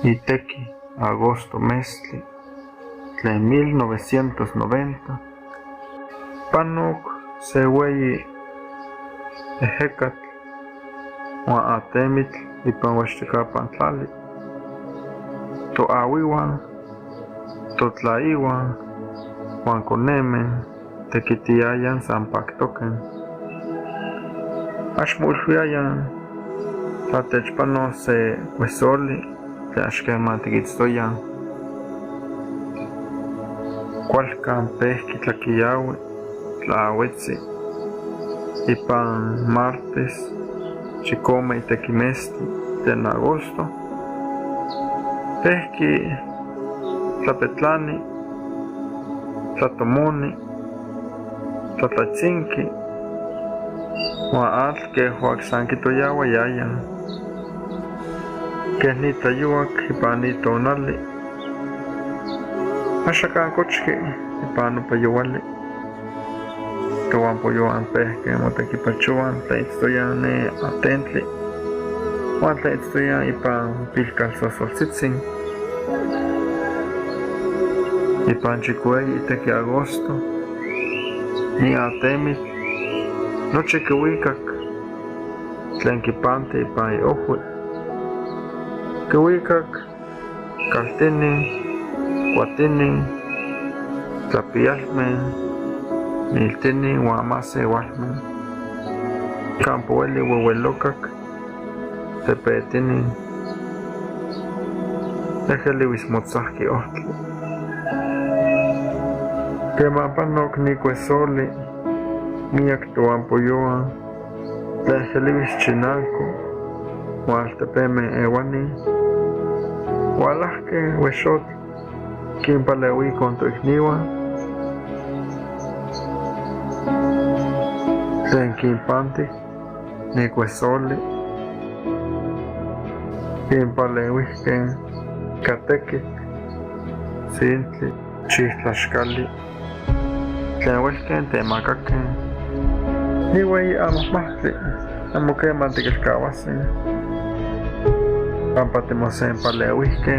Itequi agosto meztli tlen 1990, panoc se hueyi ejecatl huan atemitl ipan huexticapan tlali. Toahuihua, totlaihua huan coneme tequitiayan san pactoque. Ax moilhuiayan tla techpanos se cuesoli tlen ax quema tiquitztoyaj. Cualcan pejqui tlaquiyahui, tlaahuetzi. Ipan martes 12 itequi meztli tlen agosto, pejqui tlapetlani, tlatomoni, tlatlatzinqui huan atl quejuac san quitoyahuayaya. Quej ni tlayohuac ipan ni tonali, axaca cochqui ipan nopa yohuali. Tohuampoyohuan pejque motequipachohuaj tlen itztoyaj ne atentli huan tlen itztoyaj ipan pilcalsosoltzitzin. Ipan 7 itequi agosto, ni atemitl nochi quihuicac tlen quipanti ipan iojhui. Quihuicac caltini, cuatini, tlapiyalme, miltini huan masehualme. Campo hueli huehuelocac, tepetini, ejelihuis motzajqui ojtli. Quema panoc ni cuesoli, miyac tohuampoyohuan, tlen ejelihuis Chinanco huan altepeme ehuani, hualajque huexotl quinpalehuicon toicnihuan tlen quinpanti ni cuesoli, quinpalehuijque ica tequitl, tzintli, chijtlaxcali, tlen huelque temacaque. Ni hueyi amajmajtli amo quema tiquelcahuase, pampa timosempalehuijque.